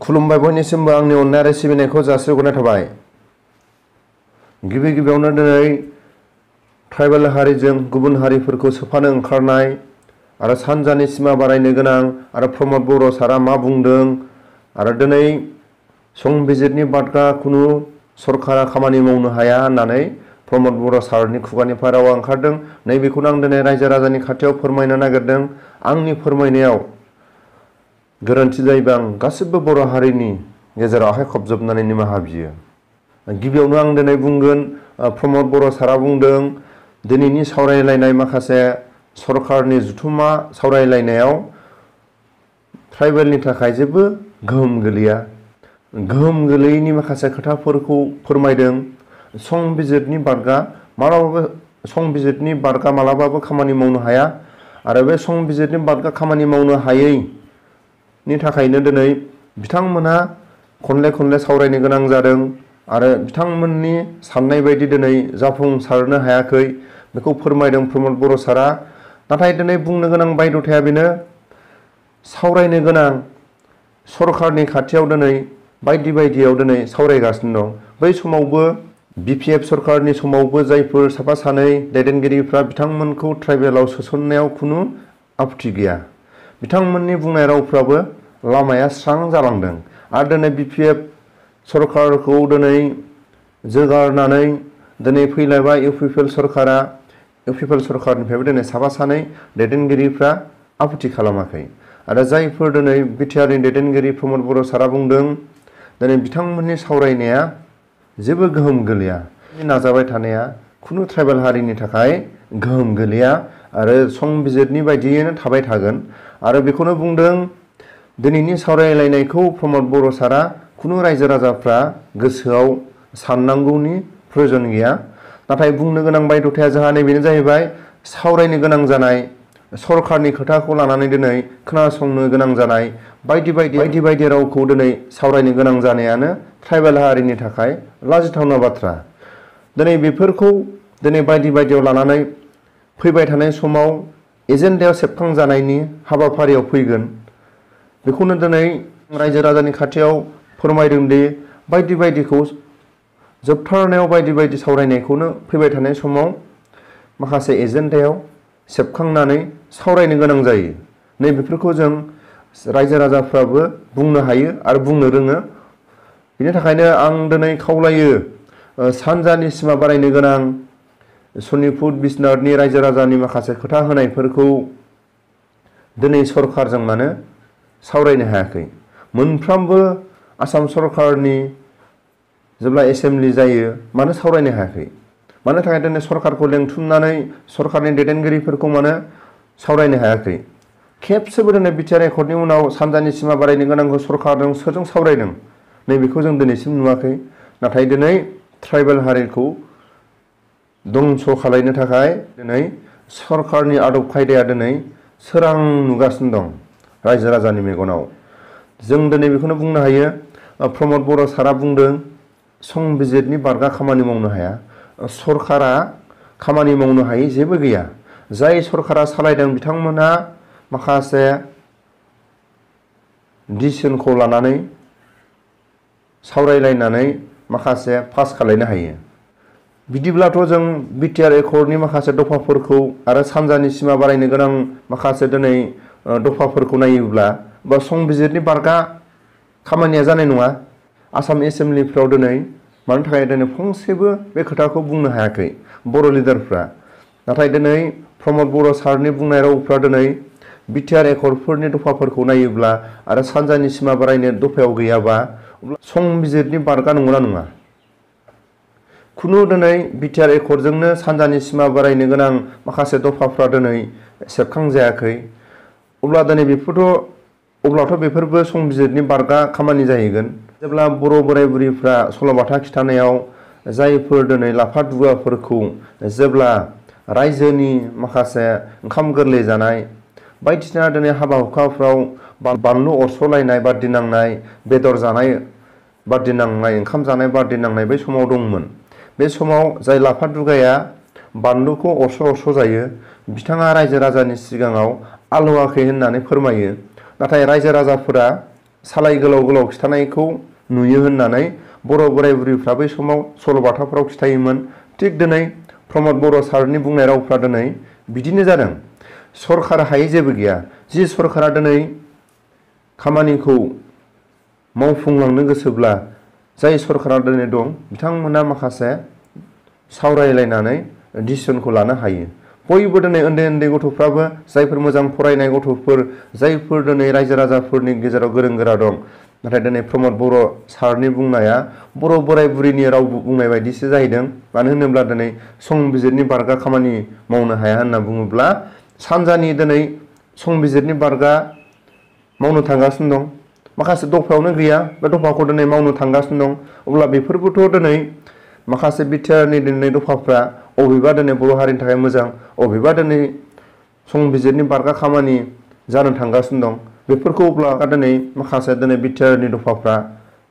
खुलुमबाय बयनिसिमबो आंनि अननाय आरो सिबिनायखौ जासिहरनाय थाबाय। गिबि गिबियावनो दिनै ट्राइबेल हारिजों गुबुन हारिफोरखौ सोफानो ओंखारनाय आरो सानजानि सिमा बारायनो गोनां आरो प्रमद बर' सारा मा बुंदों आरो दिनै संबिजिरनि बाथ्रा खुनु सरकारा खामानि मावनो हाया होननानै प्रमद बर' सारनि खुगानिफ्राय रावा ओंखारदों। नैबेखौनो आं दिनै रायजो राजानि खाथियाव फोरमायनो नागिरदों। आंनि फोरमायनायाव गोरोन्थि जायोबा आं गासिबो बर' हारिनि गेजेराव आखाइ खबजोबनानै निमाहा बियो। गिबियावनो आं दिनै बुंगोन, प्रमद बर' सारा बुंदों दिनैनि सावरायलायनाय माखासे सरकारनि जुथुमा सावरायलायनायाव ट्राइबेलनि थाखाय जेबो गोहोम गोलैया। गोहोम गोलैयैनि माखासे खोथाफोरखौ फोरमायदों। संबिजिरनि बारगा मालाबाबो खामानि मावनो हाया आरो बे संबिजिरनि बारगा खामानि मावनो हायैनि थाखायनो दिनै बिथांमोनहा खनले खनले सावरायनो गोनां जादों आरो बिथांमोननि साननाय बायदि दिनै जाफुंसारनो हायाखै बेखौ फोरमायदों प्रमद बर' सारा। नाथाय दिनै बुंनो गोनां बायध'थाया बेनो, सावरायनो गोनां सरकारनि खाथियाव दिनै बायदियाव दिनै सावरायगासिनो दं। बै समावबो BPF सरकारनि समावबो जायफोर साफा सानै दैदेनगिरिफ्रा बिथांमोनखौ ट्राइबेलाव सोसननायाव खुनु आपत्ति गैया। बिथांमोननि बुंनाय रावफ्राबो लामाया स्रां जालांदों आरो दिनै BPF सरकारखौ दिनै जोगारनानै दिनै फैलायबाय इउपिपिएल सरकारा। इउपिपिएल सरकारनिफ्रायबो दिनै साफा सानै दैदेनगिरिफ्रा आपत्ति खालामाखै आरो जायफोर दिनै बिटिआरनि दैदेनगिरि प्रमद बर' सारा बुंदों दिनै बिथांमोननि सावरायनाया जेबो गोहोम गोलैया। नाजाबाय थानाया खुनु ट्राइबेल हारिनि थाखाय गोहोम गोलैया आरो संबिजिरनि बायदियैनो थाबाय थागोन आरो बेखौनो बुंदों दिनैनि सावरायलायनायखौ प्रमद बर' सारा खुनु रायजो राजाफ्रा गोसोआव साननांगौनि प्रयोजन गैया। नाथाय बुंनो गोनां बायध'थाया जोंहा नैबेनो जाहैबाय, सावरायनो गोनां जानाय सरकारनि खोथाखौ लानानै दिनै खोनासंनो गोनां जानाय बायदि रावखौ दिनै सावरायनो गोनां जानायानो ट्राइबेल हारिनि थाखाय लाजिथावना बाथ्रा। दिनै बेफोरखौ दिनै बायदियाव लानानै फैबाय थानाय समाव एजेन्डायाव सेबखांजानायनि हाबाफारियाव फैगोन। बेखौनो दिनै रायजो राजानि खाथियाव फोरमायदों दि बायदिखौ जोबथारनायाव बायदि सावरायनायखौनो फैबाय थानाय समाव माखासे एजेन्डायाव सेबखांनानै सावरायनो गोनां जायो। नैबेफोरखौ जों रायजो राजाफ्राबो बुंनो हायो आरो बुंनो रोङो। बेनि थाखायनो आं दिनै खावलायो सानजानि सिमा बारायनो गोनां सनितपुर बिसनाथनि रायजो राजानि माखासे खोथा होनायफोरखौ दिनै सरकारजों मानो सावरायनो हायाखै। मोनफ्रोमबो आसाम सरकारनि जेब्ला एसेमब्लि जायो मानो सावरायनो हायाखै? मानो थाखाय दिनै सरकारखौ लेंथुमनानै सरकारनि दैदेनगिरिफोरखौ मानो सावरायनो हायाखै? खेबसेबो दिनै बिटिआर एकर्डनि उनाव सानजानि सिमा बारायनो गोनांखौ सरकारजों सोरजों सावरायदों नैबेखौ जों दिनैसिम नुवाखै। नाथाय दिनै ट्राइबेल हारिखौ दंस' खालायनो थाखाय दिनै सरकारनि आदब खायदाया दिनै सोरां नुगासिनो दं रायजो राजानि मेगनाव। जों दिनै बेखौनो बुंनो हायो, प्रमद बर' सारा बुंदों संबिजिरनि बारगा खामानि मावनो हाया। सरकारा खामानि मावनो हायै जेबो गैया। जाय सरकारा सालायदों बिथांमोनहा माखासे डिसिसनखौ लानानै सावरायलायनानै माखासे पास खालायनो हायो। बिदिब्लाथ' जों बिटिआर एकर्डनि माखासे दफाफोरखौ आरो सानजानि सिमा बारायनो गोनां माखासे दिनै दफाफोरखौ नायोब्ला बा संबिजिरनि बारगा खामानिया जानाय नङा। आसाम एसेमब्लिफ्राव दिनै मानो थाखाय दिनै फंसेबो बे खोथाखौ बुंनो हायाखै बर' लिडारफ्रा। नाथाय दिनै प्रमद बर' सारनि बुंनाय रावफ्रा दिनै बिटिआर एकर्डफोरनि दफाफोरखौ नायोब्ला आरो सानजानि सिमा बारायनो दफायाव गैयाबा अब्ला संबिजिरनि बारगा नंगौना नङा? खुनु दिनै बिटिआर एकर्डजोंनो सानजानि सिमा बारायनो गोनां माखासे दफाफ्रा दिनै सेबखांजायाखै। अब्ला दिनै अब्लाथ' बेफोरबो संबिजिरनि बारगा खामानि जाहैगोन। जेब्ला बर' बोराय बुरैफ्रा सल'बाथा खिथानायाव जायफोर दिनै लाफा दुवाफोरखौ जेब्ला रायजोनि माखासे ओंखाम गोरलै जानाय बायदिसिना दिनै हाबा हुखाफ्राव बानलु अरस'लायनाय बादि नांनाय, बेदर जानाय बादि नांनाय, ओंखाम जानाय बादि नांनाय बै समाव दंमोन। बे समाव जाय लाफा दुगाया बानलुखौ अरस' जायो बिथाङा रायजो राजानि सिगाङाव आलौवाखै होननानै फोरमायो। नाथाय रायजो राजाफोरा सालाय गोलाव गोलाव खिथानायखौ नुयो होननानै बर' बोराय बुरैफ्रा बै समाव सल'बाथाफोराव खिथायोमोन। थिग दिनै प्रमद बर' सारनि बुंनाय रावफ्रा दिनै बिदिनो जादों। सरखार हायै जेबो गैया। जि सरखारा दिनै खामानिखौ मावफुंलांनो गोसोब्ला जाय सरखारा दिनै दं बिथांमोना माखासे सावरायलायनानै डिसिसनखौ लानो हायो। बयबो दिनै उन्दै उन्दै गथ'फ्राबो जायफोर मोजां फरायनाय गथ'फोर जायफोर दिनै रायजो राजाफोरनि गेजेराव गोरों गोरा दं, नाथाय दिनै प्रमद बर' सारनि बुंनाया बर' बोराय बुरैनि राव बुंनाय बायदिसो जाहैदों। मानो होनोब्ला दिनै संबिजिरनि बारगा खामानि मावनो हाया होनना बुङोब्ला सानजानि दिनै संबिजिरनि बारगा मावनो थांगासिनो दं। माखासे दफायावनो गैया, बे दफाखौ दिनै मावनो थांगासिनो दं। अब्ला बेफोरबोथ' दिनै माखासे बिटिआरनि दिनै दफाफ्रा अबेबा दिनै बर' हारिनि थाखाय मोजां, अबेबा दिनै संबिजिरनि बारगा खामानि जानो थांगासिनो दं। बेफोरखौ अब्ला दिनै माखासे दिनै बिटिआरनि दफाफ्रा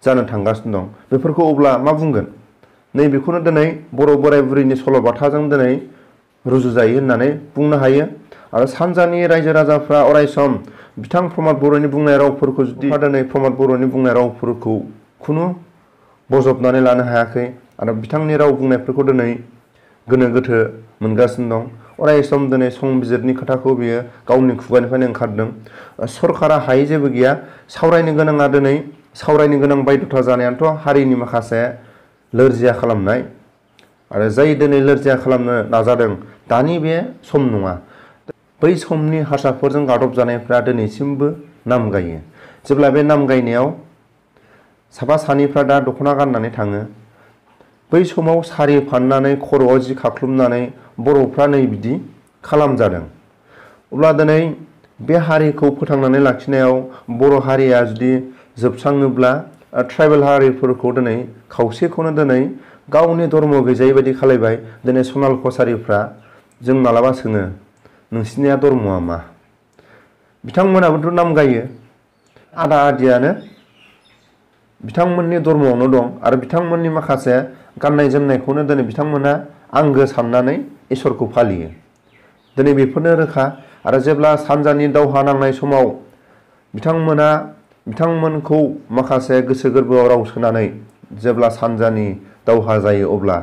जानो थांगासिनो दं। बेफोरखौ अब्ला मा बुंगोन? नैबेखौनो दिनै बर' बोराय बुरैनि सल'बाथाजों दिनै रुजुजायो होननानै बुंनो हायो। आरो सानजानि रायजो राजाफ्रा अरायसम बिथां प्रमद बर'नि बुंनाय रावफोरखौ जुदि दिनै प्रमद बर'नि बुंनाय रावफोरखौ खुनु बजबनानै लानो हायाखै आरो बिथांनि राव बुंनायफोरखौ दिनै गोनो गोथो मोनगासिनो दं। अरायसम दिनै संबिजिरनि खोथाखौ बियो गावनि खुगानिफ्रायनो ओंखारदों। सरकारा हायै जेबो गैया। सावरायनो गोनाङा दिनै सावरायनो गोनां बायध'था जानायानोथ' हारिनि माखासे लोरजिया खालामनाय आरो जाय दिनै लोरजिया खालामनो नाजादों दानि बे सम नङा। बै समनि हारसाफोरजों गादबजानायफ्रा दिनैसिमबो नाम गायो। जेब्ला बे नाम गायनायाव साफा सानैफ्रा दा दख'ना गाननानै थाङो, बै समाव सारि फाननानै खर'आव जि खाख्लुमनानै बर'फ्रा नै बिदि खालामजादों। अब्ला दिनै बे हारिखौ फोथांनानै लाखिनायाव बर' हारिया जुदि जोबस्राङोब्ला ट्राइबेल हारिफोरखौ दिनै खावसेखौनो दिनै गावनि धर्म गैजायै बायदि खालायबाय। दिनै सनाल कसारिफ्रा जों मालाबा सोङो नोंसिनिया धर्मआ मा? बिथांमोनाबोथ' नाम गायो। आदा आदियानो बिथांमोननि धर्मआवनो दं आरो बिथांमोननि माखासे गाननाय जोमनायखौनो दिनै बिथांमोना आंगो साननानै इसोरखौ फालियो। दिनै बेफोरनो रोखा। आरो जेब्ला सानजानि दावहा नांनाय समाव बिथांमोनखौ माखासे गोसो गोरबोआव राव सोनानै जेब्ला सानजानि दावहा जायो अब्ला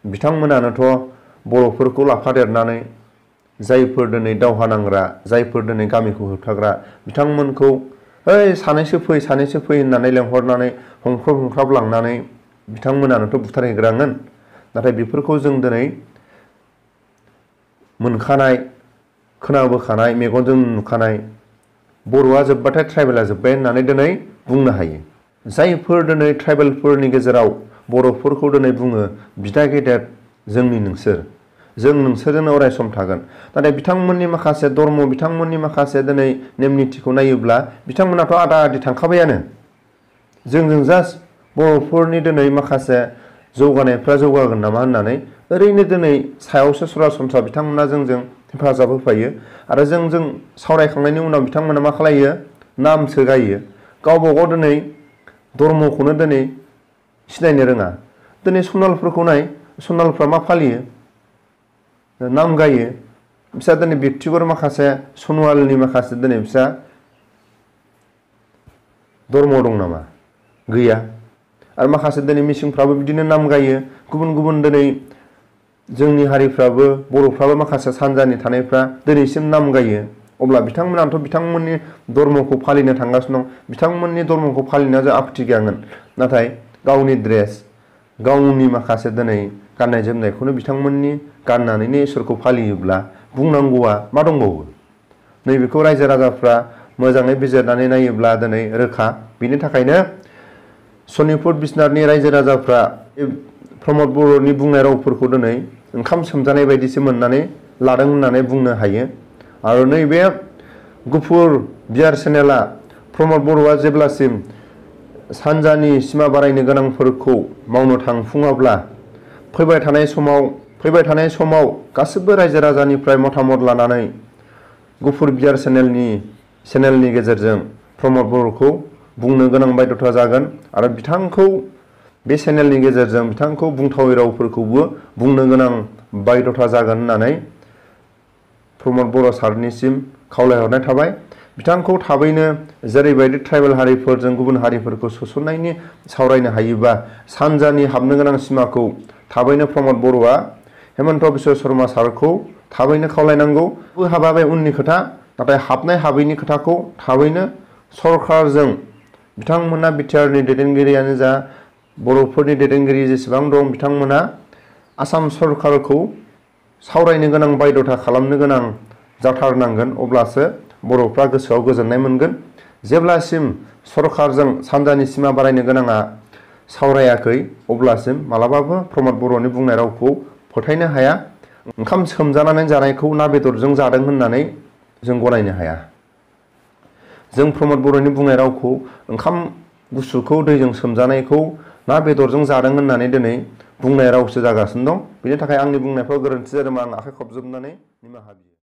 बिथांमोनानोथ' बर'फोरखौ लाफादेरनानै जायफोर दिनै दावहा नांग्रा, जायफोर दिनै गामिखौ होबथाग्रा बिथांमोनखौ ओइ सानैसो फै होननानै लेंहरनानै हमख्रब हमख्राब लांनानै बिथांमोनानोथ' बुथारहैग्राङोन। नाथाय बेफोरखौ जों दिनै मोनखानाय, खोनाबोखानाय, मेगनजों नुखानाय बर'आ जोब्बाथाय ट्राइबेला जोब्बाय होननानै दिनै बुंनो हायो। जायफोर दिनै ट्राइबेलफोरनि गेजेराव बर'फोरखौ दिनै बुङो बिदा गेदेर जोंनि नोंसोर, जों नोंसोरजोंनो अराय सम थागोन। नाथाय बिथांमोननि माखासे धर्म, बिथांमोननि माखासे दिनै नेम निथिखौ नायोब्ला बिथांमोनाथ' आदा आदि थांखाबायानो। जोंजों जास्ट बर'फोरनि दिनै माखासे जौगानायफ्रा जौगागोन नामा होननानै ओरैनो दिनै सायावसो सरासनस्रा बिथांमोना जोंजों हेफाजाब होफायो। आरो जों सावरायखांनायनि उनाव बिथांमोना मा खालायो? नामसो गायो। गावबा गाव दिनै धर्मखौनो दिनै सिनायनो रोङा। दिनै सनालफोरखौ नाय, सनालफ्रा मा फालियो? नाम गायो। बिस्रा दिनै बेक्तिगत माखासे सनवालनि माखासे दिनै बिस्रा धर्म दं नामा? गैया। आरो माखासे दिनै मिसिंफ्राबो बिदिनो नाम गायो। गुबुन गुबुन दिनै जोंनि हारिफ्राबो बर'फ्राबो माखासे सानजानि थानायफ्रा दिनैसिम नाम गायो। अब्ला बिथांमोनाथ' बिथांमोननि धर्मखौ फालिनो थांगासिनो दं। बिथांमोननि धर्मखौ फालिनाया जों आपत्ति गैयामोन। नाथाय गावनि ड्रेस, गावनि माखासे दिनै गाननाय जोमनायखौनो बिथांमोननि गाननानैनो इसोरखौ फालियोब्ला बुंनांगौआ मा दंबावो? नैबेखौ रायजो राजाफ्रा मोजाङै बिजिरनानै नायोब्ला दिनै रोखा। बेनि थाखायनो सनितपुर बिसनाथनि रायजो राजाफ्रा प्रमद बर'नि बुंनाय रावफोरखौ दिनै ओंखाम सोमजानाय बायदिसो मोननानै लादों होननानै बुंनो हायो। आरो नैबे गुफुर बियार चेनेला प्रमद बर'आ जेब्लासिम सानजानि सिमा बारायनो गोनांफोरखौ मावनो थांफुङाब्ला फैबाय थानाय समाव गासिबो रायजो राजानिफ्राय मतामत लानानै गुफुर बियार चेनेलनि गेजेरजों प्रमद बर'खौ बुंनो गोनां बायध'था जागोन। आरो बिथांखौ बे चेनेलनि गेजेरजों बिथांखौ बुंथावै रावफोरखौबो बुंनो गोनां बायध'था जागोन होननानै प्रमद बर' सारनिसिम खावलायहरनाय थाबाय। बिथांखौ थाबैनो जेरैबायदि ट्राइबेल हारिफोरजों गुबुन हारिफोरखौ सोसननायनि सावरायनो हायोबा सानजानि हाबनो गोनां सिमाखौ थाबैनो प्रमद बर'आ हेमन्त बिश्व शर्मा सारखौ थाबैनो खावलायनांगौ। हाबा बे उननि खोथा, नाथाय हाबनाय हाबैनि खोथाखौ थाबैनो सरकारजों बिथांमोना बिटिआरनि दैदेनगिरियानो जा बर'फोरनि दैदेनगिरि जेसेबां दं बिथांमोना आसाम सरकारखौ सावरायनो गोनां बायध'था खालामनो गोनां जाथारनांगोन। अब्लासो बर'फ्रा गोसोआव गोजोननाय मोनगोन। जेब्लासिम सरकारजों सानजानि सिमा बारायनो गोनाङा सावरायाखै अब्लासिम मालाबाबो प्रमद बर'नि बुंनाय रावखौ फोथायनो हाया। ओंखाम सोमजानानै जानायखौ ना बेदरजों जादों होननानै जों गनायनो हाया। जों प्रमद बर'नि बुंनाय रावखौ ओंखाम गुसुखौ दैजों सोमजानायखौ ना बेदरजों जादों होननानै दिनै बुंनाय रावसो जागासिनो दं। बेनि थाखाय आंनि बुंनायफ्राव गोरोन्थि जादोंबा आं आखाइ खबजोबनानै निमाहा बियो।